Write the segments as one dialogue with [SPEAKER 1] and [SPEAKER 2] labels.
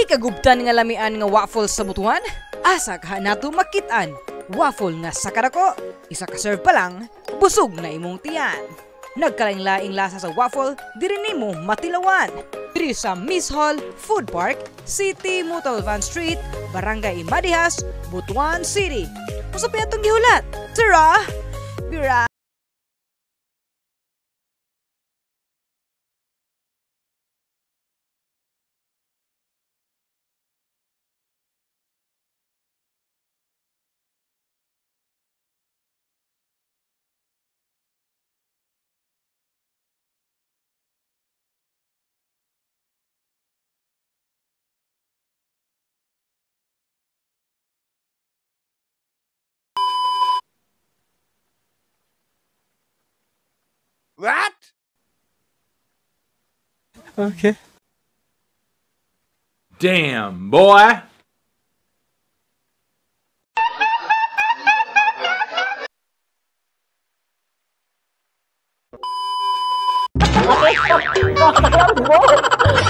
[SPEAKER 1] Di kagubtan nga lamian nga waffles sa Butuan? Asa ka nato makit-an? Waffle nga sa kadako, isa ka serve pa lang, busog na imong tiyan. Nagkalaing-laing lasa sa waffle, diri nimo matilawan. Diri sa Miss Hall Food Park, City Mutalvan Street, Barangay Imadihas, Butuan City. Usa pa atong gihulat. Tara! Bira!
[SPEAKER 2] What?
[SPEAKER 3] Okay.
[SPEAKER 2] Damn, boy.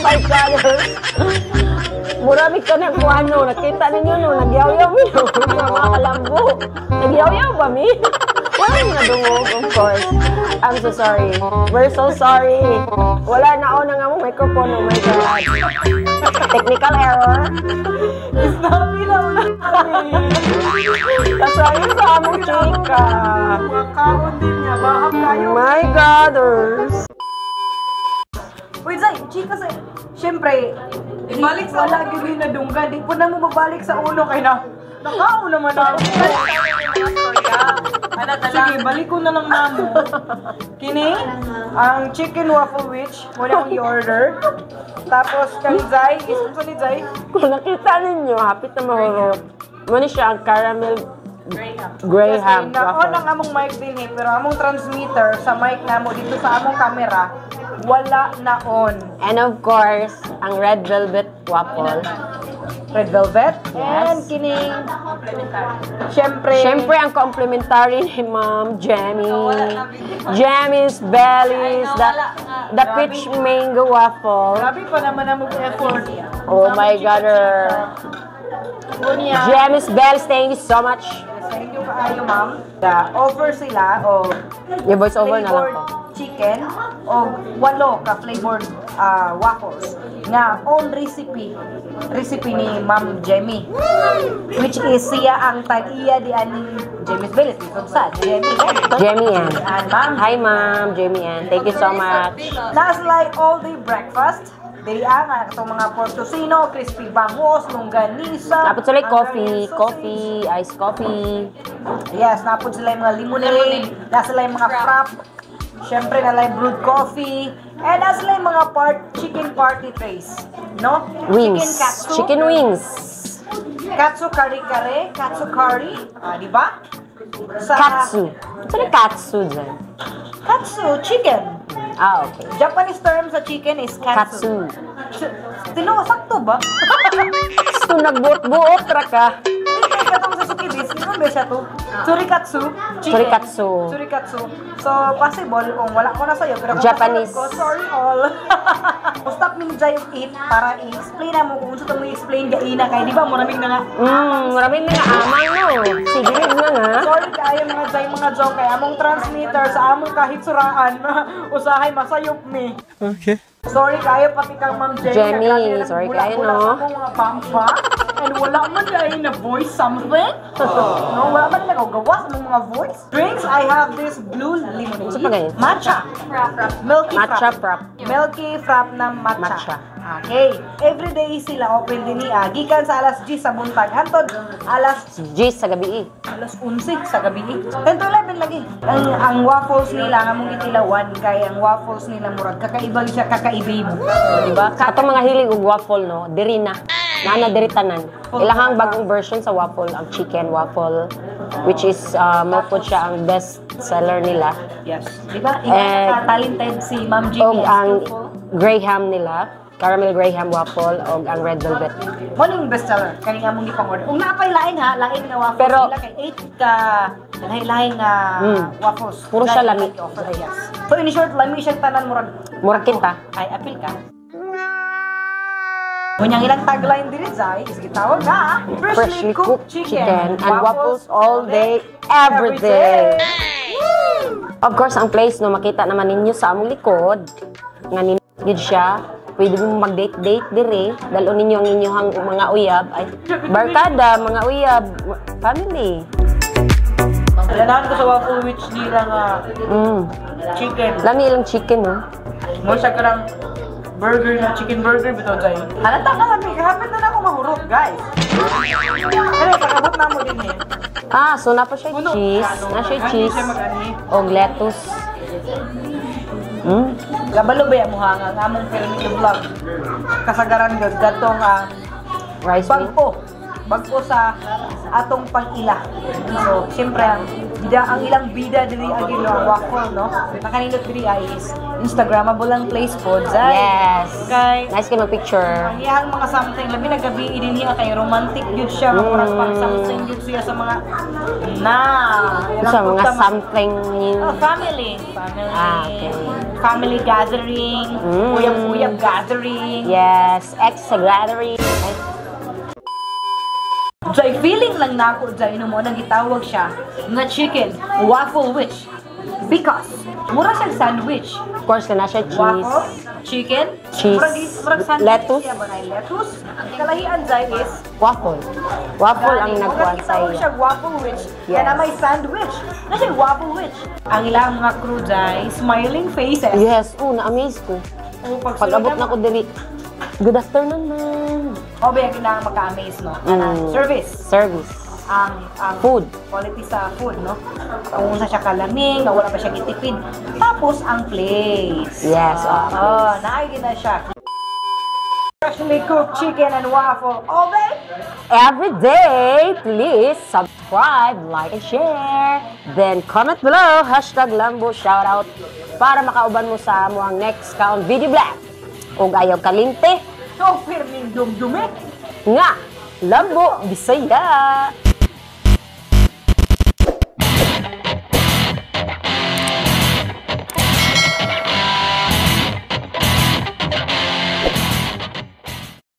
[SPEAKER 4] My God. Murami ka ng kuano. Nakita ninyo no, nagyaw-yaw mi no. Mga kalambo. Nagyaw-yaw ba mi? Wala nga dungog, of course. I'm so sorry. We're so sorry. Wala na ako na nga mo microphone. Oh my God. Technical error.
[SPEAKER 5] Snappy lang kami.
[SPEAKER 4] Kasayo sa among chika.
[SPEAKER 5] Mga kaon din niya. Bahap kayo.
[SPEAKER 4] My Goders.
[SPEAKER 5] Wait, Zay, chika sa... Siyempre,
[SPEAKER 1] Ibalik sa
[SPEAKER 5] wala gyud yung nadunggan. Di po na mo mabalik sa uno kay na. Nakaon naman ako. Sige, balik ko na lang namo. Kini, ang chicken waffle witch, mo na akong i-order. Tapos kang Zay, is unsa ni Zay?
[SPEAKER 4] Kung nakita ninyo, hapit na mahurot. Muna siya ang caramel Graham
[SPEAKER 5] Yes, na on
[SPEAKER 4] waffle.
[SPEAKER 5] ang among mic din eh, pero among transmitter sa mic namo dito sa among camera, wala na on.
[SPEAKER 4] And of course, ang red velvet waffle.
[SPEAKER 5] Red velvet.
[SPEAKER 4] Yes.
[SPEAKER 5] And kining Siyempre,
[SPEAKER 4] Siyempre, ang complimentary ni Ma'am Jamie. Jamie's Bellies, the peach mango waffle.
[SPEAKER 5] Grabe pa naman ang effort.
[SPEAKER 4] Oh my God.
[SPEAKER 5] Unya.
[SPEAKER 4] Jamie's Bellies, thank you so much.
[SPEAKER 5] Thank you kaayo, ma'am. The offer sila o
[SPEAKER 4] Yung voice over na lang
[SPEAKER 5] flavored
[SPEAKER 4] ko.
[SPEAKER 5] chicken o walo ka flavored waffles nga own recipe ni Ma'am Jamie, which is siya ang tag-iya di aning Jamie's Bellies lisod sa Jamie.
[SPEAKER 4] Jamie Ann.
[SPEAKER 5] Ann, ma'am.
[SPEAKER 4] Hi, Ma'am Jamie Ann. Thank you so much.
[SPEAKER 5] Naa sila all day breakfast. Dili ang katong mga pork tocino, crispy bangus, longganisa.
[SPEAKER 4] Napod sila coffee,
[SPEAKER 5] Hungarian sausage.
[SPEAKER 4] coffee, iced coffee.
[SPEAKER 5] Yes, napod sila yung mga lemonade, na sila yung mga frap. Siyempre, na yung brewed coffee. And na sila yung mga chicken party trays. No?
[SPEAKER 4] Wings.
[SPEAKER 5] Chicken katsu.
[SPEAKER 4] Chicken wings.
[SPEAKER 5] Katsu curry kare, katsu curry. Ah, di ba? Sa
[SPEAKER 4] Katsu. Ano yung katsu dyan?
[SPEAKER 5] Katsu, chicken.
[SPEAKER 4] Ah, okay.
[SPEAKER 5] Japanese term sa chicken is katsu.
[SPEAKER 4] Katsu.
[SPEAKER 5] Tino, sakto ba?
[SPEAKER 4] So, nagbuot-buot ra ka.
[SPEAKER 5] Hindi, katong sa Sukibis, ano ba siya to? Tsurikatsu. Chicken.
[SPEAKER 4] Tsurikatsu.
[SPEAKER 5] Tsurikatsu. So, possible kung wala ko na sa'yo, pero kung
[SPEAKER 4] Japanese.
[SPEAKER 5] nasunod ko, sorry all. Stop me ni eat para i-explain na mo kung unsa to mo i-explain gaina kay di ba maraming na nga.
[SPEAKER 4] Maraming mga amang, no. Sige, na nga.
[SPEAKER 5] Sorry kaayo mga jay mga joke kay among transmitter sa among kahit suraan usahay masayop mi.
[SPEAKER 3] Okay.
[SPEAKER 5] Sorry kayo pati kang Ma'am Jenny.
[SPEAKER 4] Jenny,
[SPEAKER 5] Grabe na
[SPEAKER 4] sorry
[SPEAKER 5] nagbula-bula
[SPEAKER 4] kayo, no?
[SPEAKER 5] sa akong mga pampa. And wala man dahil na voice something. No, wala man nagagawa sa mga voice. Drinks, I have this blue lemonade.
[SPEAKER 4] Ano pa ganyan?
[SPEAKER 5] Matcha. Milky
[SPEAKER 4] Matcha
[SPEAKER 5] frap.
[SPEAKER 4] frap.
[SPEAKER 5] Milky frap na matcha.
[SPEAKER 4] Matcha.
[SPEAKER 5] Okay. Everyday sila open din niya. Gikan sa alas 10 sa buntag. Hantod alas
[SPEAKER 4] G sa gabi eh.
[SPEAKER 5] alas 11 sa gabi. 10 to 11 lagi. Ang waffles nila nga mong gitilawan kay ang waffles nila murag kakaiba siya kakaibib. Di ba?
[SPEAKER 4] Atong mga hilig og waffle, no, diri na. Naa na diri tanan. Ilahang bagong version sa waffle, ang chicken waffle, which is mao pod siya ang best seller nila.
[SPEAKER 5] Yes. Di ba?
[SPEAKER 4] Eh,
[SPEAKER 5] Ingat talented si Ma'am Jimmy.
[SPEAKER 4] Og ang Graham nila, caramel Graham waffle og ang red velvet.
[SPEAKER 5] Mo ning best seller kani nga mong gipang-order. Ug naapay lain ha, lain nga waffles
[SPEAKER 4] Pero-
[SPEAKER 5] nila kay 8 ka lahi-lahi nga waffles.
[SPEAKER 4] Puro siya lami.
[SPEAKER 5] Offer, yes. So in short, lami siyang tanan murag
[SPEAKER 4] Murag kita.
[SPEAKER 5] ay apil ka. Unyang ilang tagline diri, Zai, is gitawag nga
[SPEAKER 4] freshly cooked chicken and waffles all day, every day. Of course, ang place, no, makita naman ninyo sa among likod, nga gid siya, pwede mo mag-date-date dire, dalon ninyo ang inyong mga uyab, ay, barkada, mga uyab, family.
[SPEAKER 5] Ganahan ko sa waffle witch nila nga chicken.
[SPEAKER 4] Lami ilang chicken, no?
[SPEAKER 5] Mo siya karang burger na chicken burger bitaw, Zai. Halata ka lami, kahapit na ako mahurot, guys. Pero pag-abot na mo din eh.
[SPEAKER 4] Ah, so na pa siya cheese, na siya
[SPEAKER 5] Ano
[SPEAKER 4] cheese,
[SPEAKER 5] siya mag-ani?
[SPEAKER 4] og lettuce.
[SPEAKER 5] Kabalo ba yung muha nga ang among Permito vlog? Kasagaran gud katong
[SPEAKER 4] Rice meal.
[SPEAKER 5] bag-o. Bag-o sa atong pang-ila. So, siyempre, ang bida, ang ilang bida diri agi no, ang waffle, no? Nakanindot diri ay is Instagrammable ang place po, Zay.
[SPEAKER 4] Yes.
[SPEAKER 5] Kay
[SPEAKER 4] Nice kayo mag-picture.
[SPEAKER 5] ang iyang mga something, labi na gabi din niya kay romantic gyud siya, murag pang something gyud siya sa mga na
[SPEAKER 4] Sa mga something new.
[SPEAKER 5] Oh, family. Family.
[SPEAKER 4] Ah, okay.
[SPEAKER 5] Family gathering, uyab-uyab gathering.
[SPEAKER 4] Yes, extra gathering. Ay,
[SPEAKER 5] Jay, feeling lang nako, Jay, no mo, nagitawag siya nga chicken waffle witch. Because, mura siyang sandwich.
[SPEAKER 4] Of course, na siya cheese.
[SPEAKER 5] Waffle, chicken,
[SPEAKER 4] Cheese.
[SPEAKER 5] murag sandwich
[SPEAKER 4] Lettuce.
[SPEAKER 5] siya ba na lettuce. Ang kalahian, Jay, is
[SPEAKER 4] Waffle. Waffle ang
[SPEAKER 5] Gani,
[SPEAKER 4] nagkuhan
[SPEAKER 5] murag
[SPEAKER 4] sa
[SPEAKER 5] gitawag
[SPEAKER 4] iya.
[SPEAKER 5] siya waffle witch.
[SPEAKER 4] Yes.
[SPEAKER 5] Kaya na may sandwich. Na siya waffle witch. Ang ilang mga crew, Jay, smiling faces.
[SPEAKER 4] Yes, oh, na-amaze ko.
[SPEAKER 5] Oh, pag
[SPEAKER 4] Pag-abot na ko diri. Good afternoon, ma'am.
[SPEAKER 5] O, ba yung kinahanglan maka-amaze, no? Service.
[SPEAKER 4] Service.
[SPEAKER 5] Ang
[SPEAKER 4] Food.
[SPEAKER 5] quality sa food, no? Kung unsa siya kalaming, nga wala pa siya gitipid. Tapos, ang place.
[SPEAKER 4] Yes,
[SPEAKER 5] Ah,
[SPEAKER 4] oh,
[SPEAKER 5] oh,
[SPEAKER 4] place.
[SPEAKER 5] naay na siya. Freshly cooked chicken and waffle all day.
[SPEAKER 4] Every day, please subscribe, like, and share. Then comment below, #LamboShoutout para makauban mo sa amo ang next kaon video vlog. Ug ayaw kalimte
[SPEAKER 5] So, firming dumdume.
[SPEAKER 4] nga Lambo Bisaya.